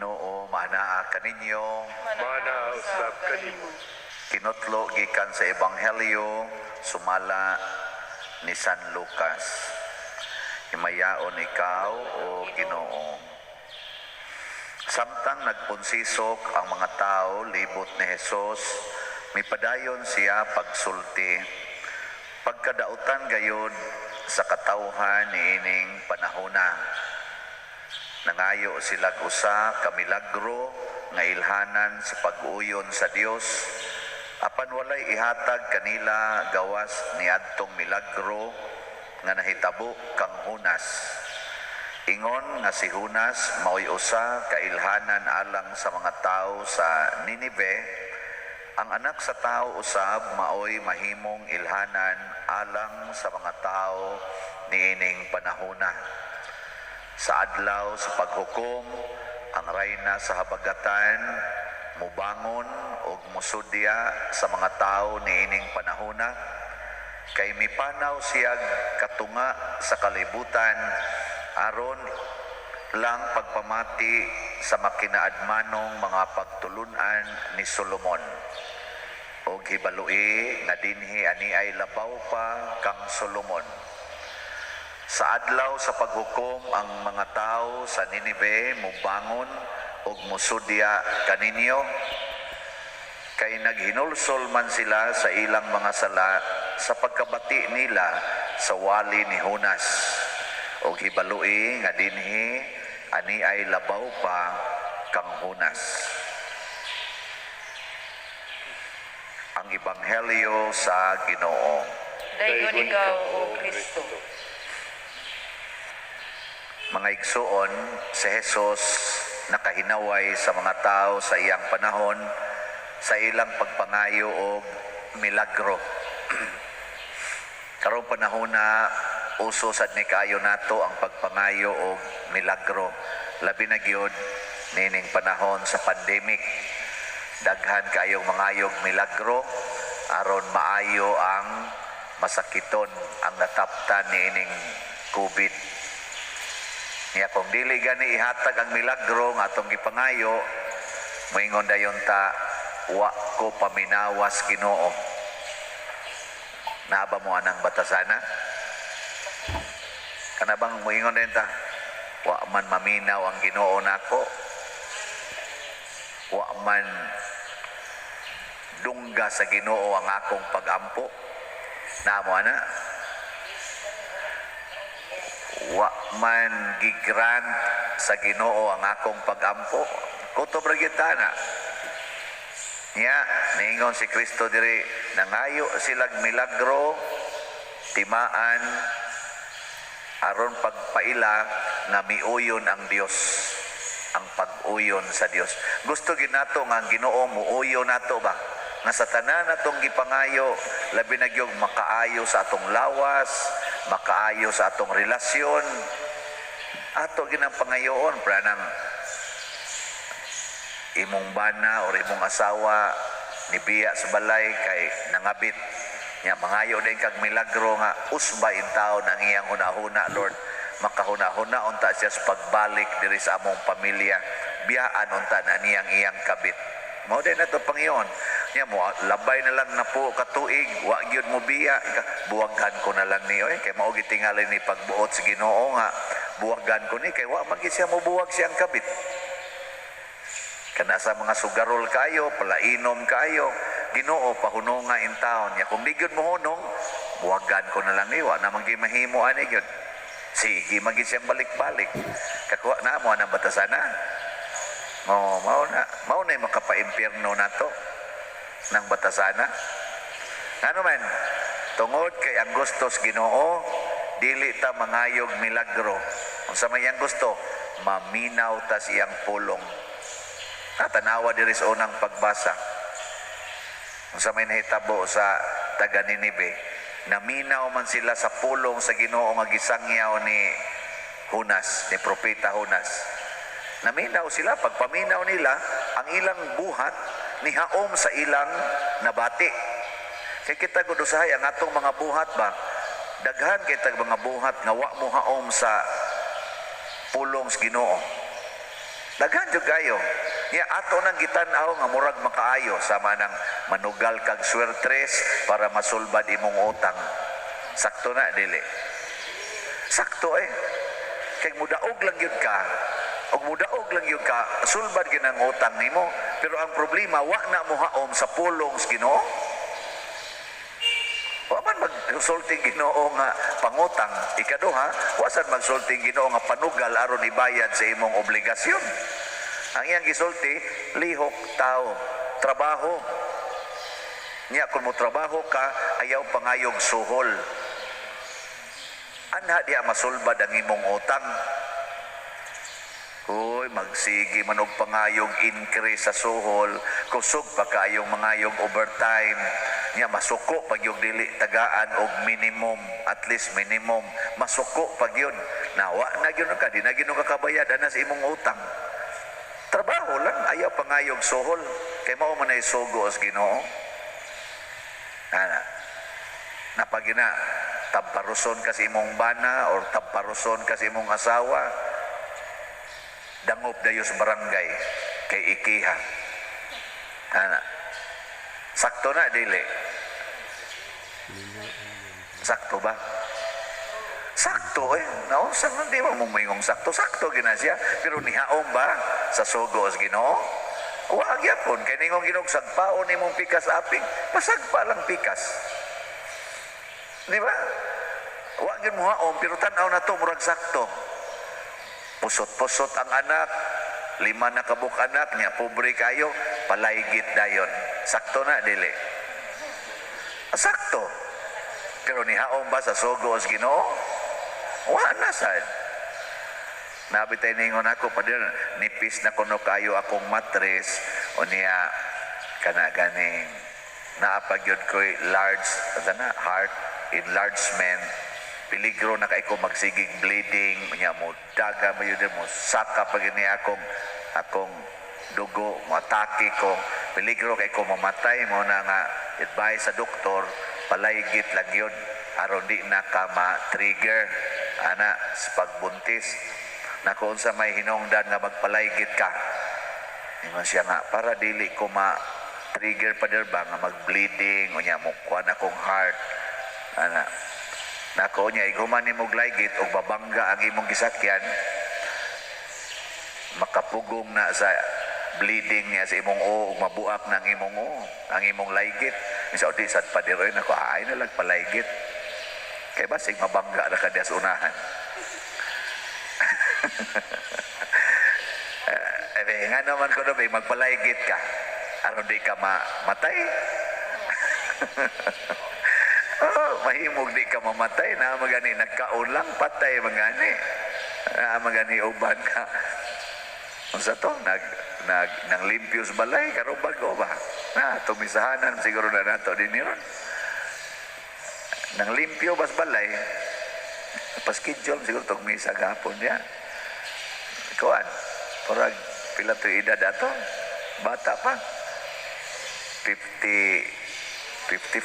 Ginoo maanaa kaninyo. Maanaa usab kanimo. Kinutlo gikan sa Ebanghelyo sumala ni San Lucas. Himayaon ikaw, o Ginoo. Samtang nagpunsisok ang mga tao libot ni Jesus, mipadayon siya pagsulti. Pagkadautan gayod sa katawhan niining panahona. Nangayo sila usa ka milagro nga ilhanan sa pag-uyon sa Dios, apan walay ihatag kanila gawas niadtong milagro nga nahitabo kang Jonas. Ingon nga si Jonas maoy usa ka ilhanan alang sa mga tawo sa Ninive, ang Anak sa Tawo usab maoy mahimong ilhanan alang sa mga tawo niining panahona. Sa adlaw sa paghukom, ang rayna sa habagatan mubangon og musudya sa mga tawo niining panahona, kay mipanaw siyag katunga sa kalibutan aron lang pagpamati sa makinaadmanong mga pagtulunan ni Solomon. Og hibaloi nga dinhi ani ay labaw pa kang Solomon. Sa adlaw sa paghukom, ang mga tawo sa Ninive mubangon og musudya kaninyo, kay naghinulsol man sila sa ilang mga sala sa pagkabati nila sa wali ni Jonas. Og hibaloi nga dinhi ani ay labaw pa kang Jonas. Ang Ebanghelyo sa Ginoo. Daygon ikaw, O Kristo. Mga igsuon, si Jesus nakahinaway sa mga tao sa iyang panahon sa ilang pagpangayo og milagro. Karong panahon na, uso sad ni kaayo nato ang pagpangayo og milagro. Labi na gyud nining panahon sa pandemic. Daghan kaayong mangayog milagro aron maayo ang masakiton ang nataptan niining COVID. Niya kung dili gani ihatag ang milagro nga atong gipangayo, moingon dayon ta, "Wa ko paminawas, Ginoo." Naa ba mo anang batasana? Kana bang moingon dayon ta, "Wa man maminaw ang Ginoo nako. Wa man dungga sa Ginoo ang akong pagampo"? Naa mo ana? "Wa man gigrant sa Ginoo ang akong pagampo." Kutob ra gyud ta na. Nya, niingon si Kristo diri, nangayo silag milagro, timaan, aron pagpaila nga miuyon ang Dios, ang pag-uyon sa Dios. Gusto gyud nato nga ang Ginoo muuyon nato ba? Nga sa tanan natong gipangayo, labi na gyud makaayo sa atong lawas, makaayo sa atong relasyon. Ato ginang pangayoon para nang imong bana or imong asawa nibiya sa balay kay nangabit. Nya mangayo din kag milagro nga usba in taon ang iyang hunahuna, Lord. Makahuna-huna unta siya sa pagbalik diri sa among pamilya. Biyaan unta na niyang iyang kabit. Mao din nato Panginoon. Nya mo labay na lang na po katuig, wa gyud mo biya. Buwagan ko na lang niyo eh kay mao gitingali ni pagbuot sa Ginoo nga buwagan ko ni kay wa man gyud siya mobuwag siyang kabit. Kana sa mga sugarol kayo, palainom kayo, "Ginoo, pahunonga in taon." Nya kung di gyud mo hunong, buwagan ko na lang ni, wa naman gyud mahimo ani gyud. Sige, man gyud siyang balik-balik. Kakuha na mo anang batasana. Mo mao na makapaimpierno nato ng batasana. Ano man, tungod kay ang gusto sa Ginoo, dili ta mangayog milagro. Unsa may iyang gusto, maminaw ta sa iyang pulong. Natanawa diri sa unang pagbasa. Unsa may nahitabo sa taga Ninive? Naminaw man sila sa pulong sa Ginoo nga gisangyaw ni Jonas, ni Propeta Jonas. Naminaw sila, pagpaminaw nila, ang ilang buhat nihaom sa ilang nabati. Kay kita gud usahay ang atong mga buhat ba? Daghan kay tag mga buhat nga wa mo haom sa pulong sa Ginoo. Daghan jud kayo. Nya ato nang gitan-aw nga murag makaayo, sama nang manugal kag swertres para masulbad imong utang. Sakto na, dili? Sakto eh. Kay mudaog lang yun ka, og mudaog lang yun ka, sulbad gyud ang utang nimo. Pero ang problema, wa na mohaom sa pulong sa Ginoo. Wa man magsulting Ginoo nga pangutang. Ikaduha, wa sad magsulting Ginoo nga panugal aron ibayad sa imong obligasyon. Ang iyang gisulti, lihok tao, trabaho. Nya kung mo trabaho ka, ayaw pangayog suhol. Anha diya masulbad ang imong utang. Uy, magsige man og pangayog increase sa suhol, kusog pa kaayong mangayog overtime. Nya masuko pag yung dili tagaan og minimum, at least minimum, masuko pag yun. Nawa na gyud ka, di na gyud ka kabayad ana sa imong utang. Trabaho lang, ayaw pangayog suhol. Kay mao man ay sugo sa Ginoo. Ana. Napagina, tamparuson ka sa imong bana or tamparuson ka sa imong asawa, dangop dayo sa barangay kay ikiha. Ana. Sakto na, dili? Sakto ba? Sakto eh. Naunsa man di ba mo moingong sakto? Sakto gina siya. Pero nihaom ba sa sugo sa Ginoo? Wa gyapon kay ningong Ginoo sagpaon imong pikas aping, pasagpa lang pikas. Di ba? Wa gyud mohaom, pero tan-aw na to murag sakto. Pusot-pusot ang anak, lima na kabuk anak niya, pobre kayo, palaygit dayon. Sakto na, dili? Sakto. Pero nihaom ba sa sugo sa Ginoo? Wa na sad. Nabi tayo ningon ako, pader, nipis na kuno kayo akong matres, o niya, kana ganing, naapag yun ko'y large, ano na, heart enlargement, peligro na kay ko magsigig bleeding, niya mo daga mo yun mo, saka pag ni akong dugo, mo atake ko, peligro kay ko mamatay mo na nga, advice sa doktor, palaygit lang yun, aron di na ka ma-trigger, ana, sa pagbuntis. Naku, unsa may hinungdan nga magpalaygit ka? Ingon siya nga, para dili ko ma-trigger pa ba nga mag-bleeding, unya mo kuan akong heart. Ana. Nako niya, iguman nimo laygit og babangga ang imong gisakyan, makapugong na sa bleeding niya sa imong o ug mabuak na ang imong o, ang imong laygit. Isa di sad padiroy nako, ay na lang palaygit. Kay basig mabangga na ka diya sa unahan. Eh, nga naman ko no, magpalaygit ka. Aron di ka mamatay. Oh, mahimog di ka mamatay na magani nagkaon lang patay magani. Na magani uban ka. Unsa to nag nag nang limpyos balay karon bago ba? Na tumisahanan siguro na nato din ron. Nang limpyo bas balay. Paschedule siguro tong misa gahapon niya. Kuan, parag pila to edad ato? Bata pa. 50, 54,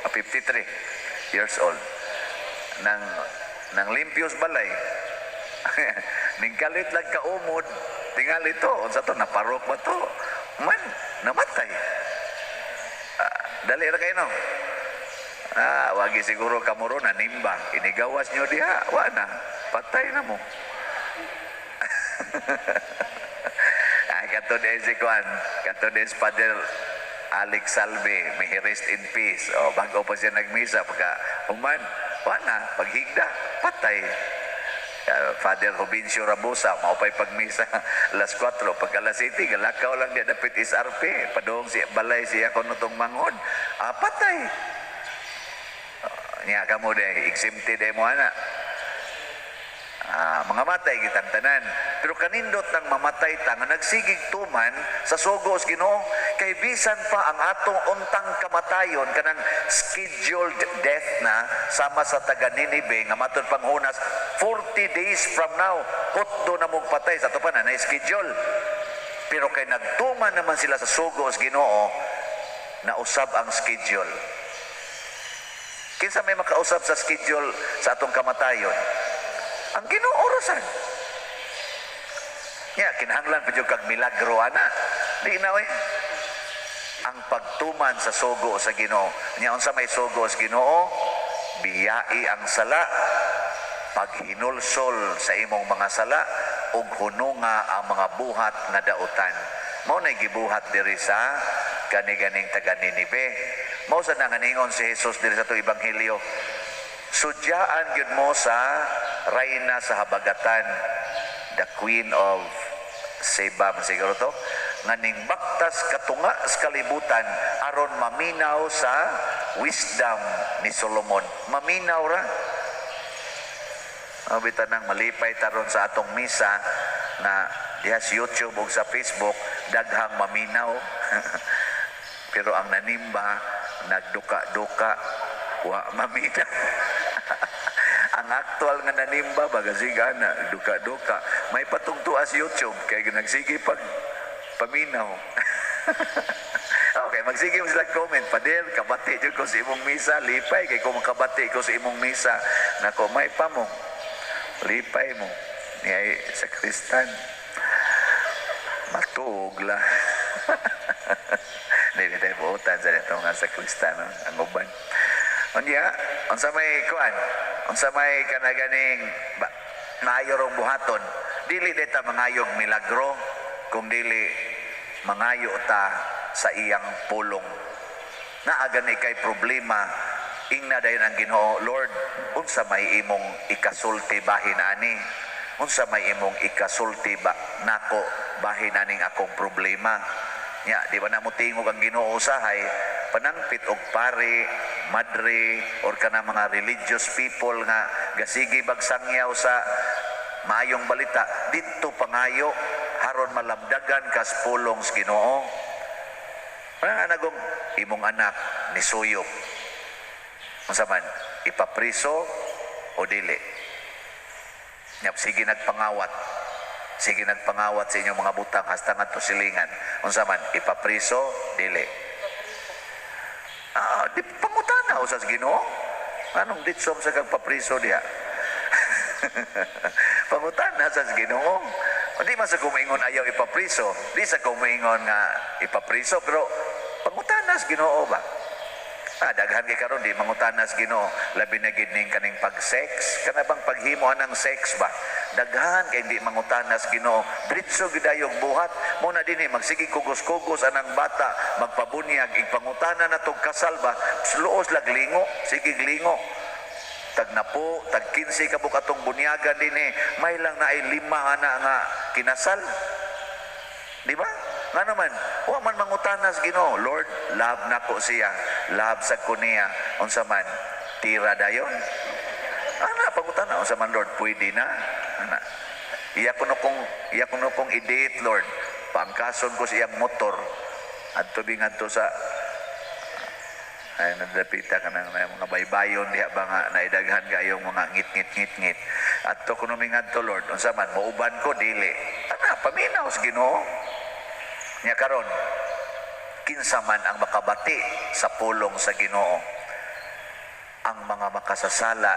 53 years old. Nang limpios balay. Ning kalit lang kaumod, tingali to, unsa to, naparok ba to? Man, namatay. Dali ra kayo no. Wagi siguro kamuro na nimba. Inigawas nyo diha, wa na. Patay na mo. Ay, kato din si Kuan, kato din si Father Alex Salve, may he rest in peace. O, bago pa siya nagmisa, pagka human, wa na, paghigda, patay. Father Jovencio Rabosa, maupay pagmisa alas 4, pag alas 7, galakaw lang di dapit SRP, padung si balay siya kuno tong manghod, patay. Niya ka mo de, exempted de mo ana. Mga matay kitang tanan. Pero kanindot ng mamatay ta nga nagsigig tuman sa sugo sa Ginoo, kay bisan pa ang atong untang kamatayon kanang scheduled death na sama sa taga Ninibe nga matud panghunas 40 days from now hutdo na mong patay sa ato pa na na-schedule. Pero kay nagtuman naman sila sa sugo sa Ginoo, nausab ang schedule. Kinsa may makausab sa schedule sa atong kamatayon? Ang Ginoo rasan. Nya kinahanglan pa jud kag milagro ana? Di na oy. Ang pagtuman sa sugo sa Ginoo. Nya unsa may sugo sa Ginoo? Biyai ang sala, paghinulsol sa imong mga sala ug hununga ang mga buhat nga dautan. Mao nay gibuhat diri sa kani-ganing taga Ninive. Mao sa nanganingon si Jesus diri sa ato ebanghelyo. Sudyaan gyud mo sa rayna sa habagatan, the Queen of Seba man siguro to, nga ning baktas katunga sa kalibutan aron maminaw sa wisdom ni Solomon. Maminaw ra. Bitaw nang malipay taron sa atong misa na diha sa YouTube ug sa Facebook daghang maminaw. Pero ang nanimba nagduka-duka, wa maminaw. Ang actual nga nanimba bagasiga na duka-duka. May patungtua sa YouTube kay nagsige pag paminaw. Okay, magsige mo sila comment. "Pader, kabati jud ko sa imong misa." Lipay kay ko makabati ko sa imong misa. Nako, may pa mo. Lipay mo. Niya sa Kristan. Matuog la. Hindi tayo buotan sa nito nga sa Kristan, no? Ang uban. Unya, unsa may kuan? Unsa may kanaganing ba, maayo rong buhaton? Dili ta mangayog milagro kung dili mangayo ta sa iyang pulong. Naa gani kay problema, ingna dayon ang Ginoo, "Lord, unsa may imong ikasulti bahin ani? Unsa may imong ikasulti ba nako bahin aning akong problema?" Nya, di ba na mo tingog ang Ginoo usahay, panangpit og pare, madre, or kana mga religious people nga gasigi bagsangyaw sa maayong balita, didto pangayo haron malamdagan kas pulong sa Ginoo. Parang anagong imong anak ni suyop. Unsa man, ipapriso o dili? Nya sige nagpangawat. Sige nagpangawat sa inyong mga butang hasta ngadto silingan. Unsa man, ipapriso, dili? Ah, di pangutana usas Ginoo. Anong ditsom sa kag papriso diha? Pangutana sa Ginoo. O di man sa kumingon ayaw ipapriso, di sa kumingon nga ipapriso, pero pangutana sa Ginoo ba? Ah, daghan kay karon di mangutana sa Ginoo, labi na gid ning kaning pag-sex, kana bang paghimo ng sex ba? Daghan kay di mangutana sa Ginoo, diretso gid dayong buhat. Mo na dinhi magsige kugos-kugos anang bata, magpabunyag, igpangutana na tog kasal ba? Luos lag lingo, sige lingo. Tag napo, tag 15 ka buok atong bunyagan dinhi, may lang na ay lima ana nga kinasal. Di ba? Nga naman, wa man mangutana sa Ginoo, "Lord, love nako siya, love sa ko niya, unsa man, tira dayon?" Ana, pangutana, "Unsa man, Lord, pwede na?" Ana. Iya kuno kong i-date, Lord. Paangkason ko sa iyang motor. Adto bi ngadto sa ay nadapita ka ng mga baybayon diha ba nga naidaghan kayong mga ngit-ngit ngit-ngit. Adto kuno mi ngadto, Lord, unsa man, mauban ko dili? Ana, paminaw sa Ginoo. Nya karon, kinsa man ang makabati sa pulong sa Ginoo? Ang mga makasasala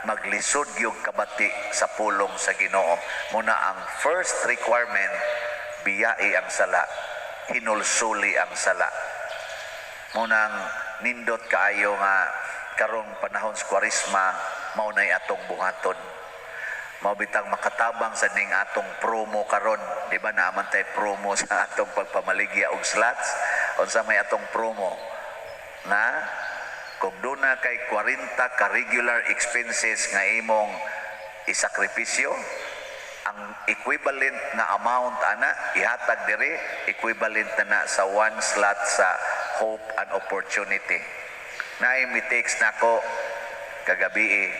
maglisod yung kabati sa pulong sa Ginoo. Muna ang first requirement, biyai ang sala, hinulsuli ang sala. Munang nindot kaayo nga karong panahon sa Kwaresma mao nay atong buhaton. Mao bitang makatabang sa ning atong promo karon, di ba naaman tay promo sa atong pagpamaligya og slots? Unsa may atong promo? Nga kung duna kay 40 ka regular expenses nga imong isakripisyo, ang equivalent nga amount ana ihatag diri, equivalent na na sa one slot sa Hope and Opportunity. Naay mi text nako kagabi,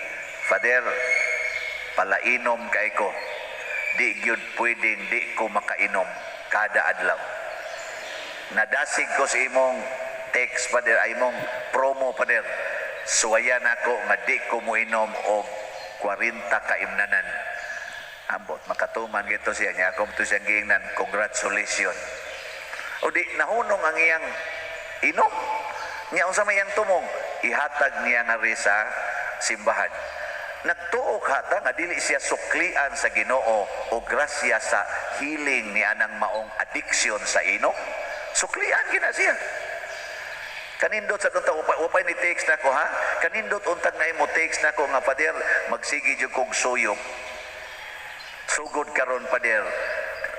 "Father, palainom kay ko. Di gyud pwedeng di ko makainom kada adlaw. Nadasig ko sa imong text, Father, ay imong promo, Father. Suwayan ako nga di ko moinom og 40 kaimnanan." Ambot makatuman gito siya niya ako to siyang giingnan, "Congratulations." O di nahunong ang iyang inom. Nya unsa may iyang tumong? Ihatag niya nga sa simbahan. Nagtuo ka ta nga dili siya suklian sa Ginoo o grasya sa healing ni anang maong addiction sa inom? Suklian gina siya. Kanindot sa unta, upay ni text nako, ha. Kanindot untag na imo text nako nga, "Pader, magsige jud kog suyop. Sugod karon, Pader,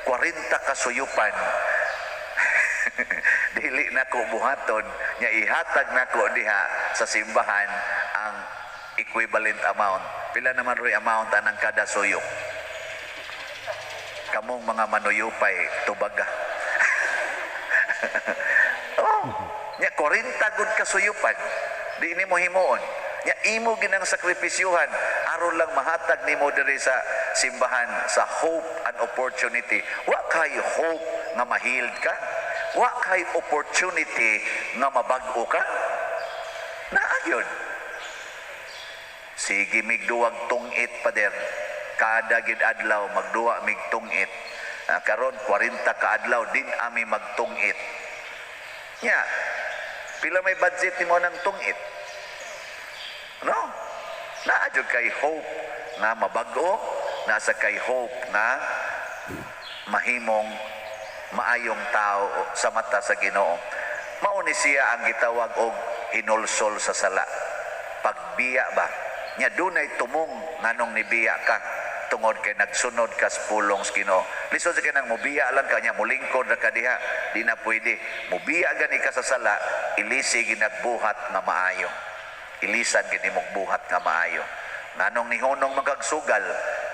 40 ka suyupan. Dili nako buhaton nya, ihatag nako diha sa simbahan ang equivalent amount." Pila naman ro'y amount anang kada suyop? Kamong mga manuyupay, tubaga. Oh, nya 40 gud ka suyupan. Di nimo himuon. Nya imo ginang sakripisyuhan aron lang mahatag nimo diri sa simbahan sa hope and opportunity. Wa kay hope nga ma-healed ka? Wa kay opportunity nga mabag-o ka? Naa gyud. Sige migduwag tungit, Pader. Kada gid adlaw magduwa mig tungit. Ah, karon 40 ka adlaw din ami magtungit. Nya, pila may budget nimo ng tungit? No? Naa jud kay hope nga mabag-o, nasa kay hope nga mahimong maayong tao sa mata sa Ginoo. Mao ni siya ang gitawag og hinulsol sa sala. Pagbiya ba? Nya dunay tumong nganong nibiya ka tungod kay nagsunod ka sa pulong sa Ginoo. Lisod sa kanang mubiya lang ka nya mulingkod ra ka diha, di na pwede. Mubiya gani ka sa sala, ilisi ginagbuhat nga maayo. Ilisan gini mong buhat nga maayo. Nganong nihunong magagsugal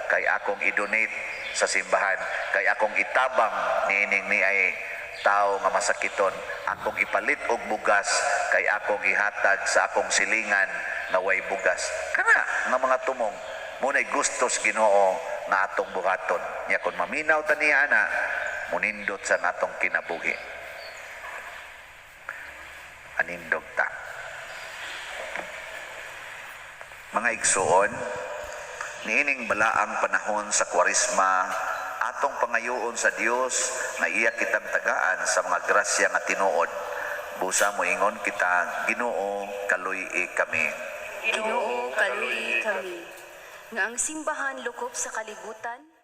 kay akong i-donate sa simbahan, kay akong itabang niining ni ay tao nga masakiton, akong ipalit og bugas kay akong ihatag sa akong silingan nga way bugas. Kana nga mga tumong muna'y gustos Ginoo nga atong buhaton. Nya kon maminaw ta niya ana, munindot sa atong kinabuhi. Anindog ta. Mga igsuon, niining balaang panahon sa Kwaresma, atong pangayoon sa Dios nga iya kitang tagaan sa mga grasya nga tinuod. Busa moingon kita, Ginoo, kaluy-i kami. Ginoo, kaluy kami. Nga ang simbahan lokop sa kalibutan.